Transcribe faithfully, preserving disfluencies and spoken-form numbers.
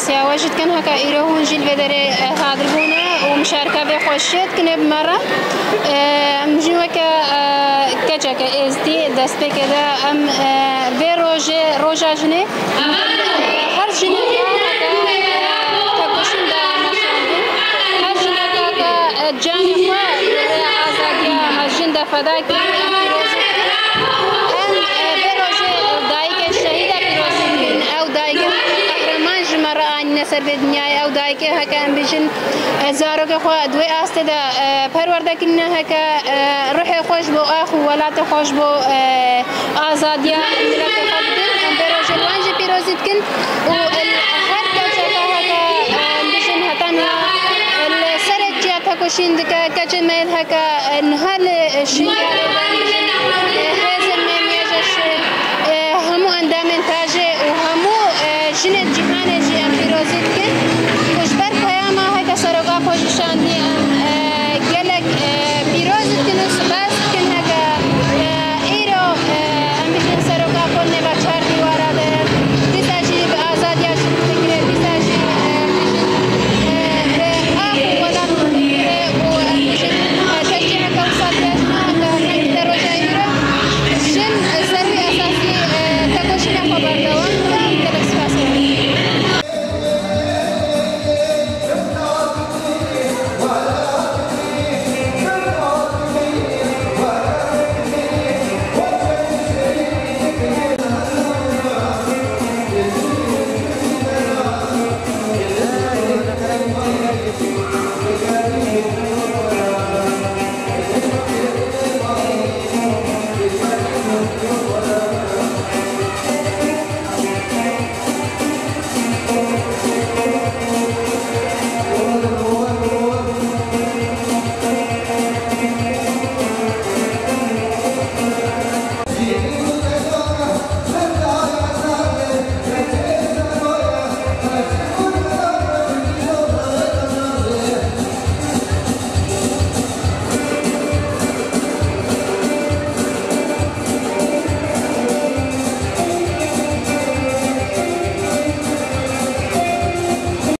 Siyawe jî dikin heke îro hûn jî li vê derê, e, hadir bûne û muşareke vê xweşiyê dikine bi me re. E, em jî weke, e, keçeke êzdî destpêkê de em, e, vê rojê, roja jinê, e, her jineke heke, e, tekoşîn de meşandin. Her jineke heke, e, canê xwe rê azadiya jin de feda kir. Em pîrozî dikin. Em, e, vê rojê dayikê şehîda pîrozî dikin. Ew dayikê qehreman ji me re anîne ser vê dinyayê. Ew dayikê heke em bêjin, e, zarokê xwe di wê astê de, e, perwerde kirine, heke, e, ruhê xwe ji bo ax û welatê xwe ji bo, e, azadiya miletê xwe bidin. Em vê rojê li wan jî pîrozî dikin û li her keçeke heke, e, em bêjin heta niha, e, li serê çiya tekoşîn dike. Keçê me heke, e, niha li